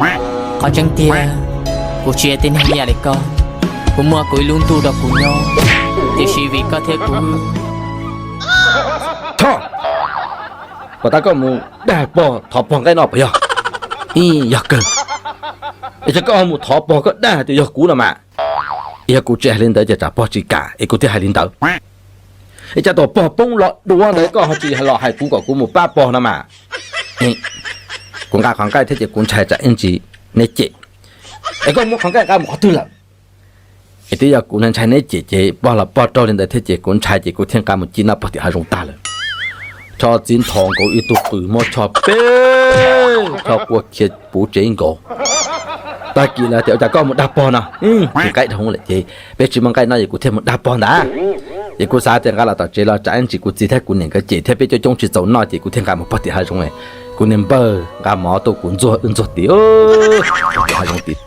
Qhov tseeb tiag, kuv tsis yog tib neeg ib yam li koj. Kuv muaj kuv ib lub ntuj rau kuv nyob, tiam sis vim koj thiab kuv. Thov, puas tab koj mus dag pog thov pog nqaij noj puas yog? Ib yog kawg, es cas koj ho mus thov pog koj dag tias yog kuv no mas. Yog kuv tsis hais li ntawd ces tsam pog tsis kam es kuv thiaj hais li ntawd. Es cas tus pog poob los dua ntawd koj ho tsis los hais kuv kom kuv mus pab pog no mas. Kuv nqa qhov nqaij thiab ces kuv ntshai tsam ib ntsis neb cem. Es koj muab qhov nqaij nqa mus qhov twg lawm? Es twb yog kuv ntshai neb cem ces pog los pog raug li ntawd thiab ces kuv ntshai ces kuv thiaj nqa mus ci noj pog tim hav zoov tag lawm. Tso txiv nthos nkaus ib tug qws muab tso peb, tso kua khiav puv tsev nkaus. Tag kis lawv tias ua cas koj mus dag pog no, nqaij dhau lawm ces peb tsis muaj nqaij noj ces kuv thiaj mus dag pog ntag. Ces kuv xav tias nqa los tom tsev los tsam ib ntsis kuv txiv thiab kuv niam nkawd cem thiab peb coob coob tsis txaus noj ces kuv thiaj nqa mus pog tim hav zoov. Kuv niag npawg nqa mov tuaj kuv ntxuag wb ntxuag tim, tim hav zoov tim.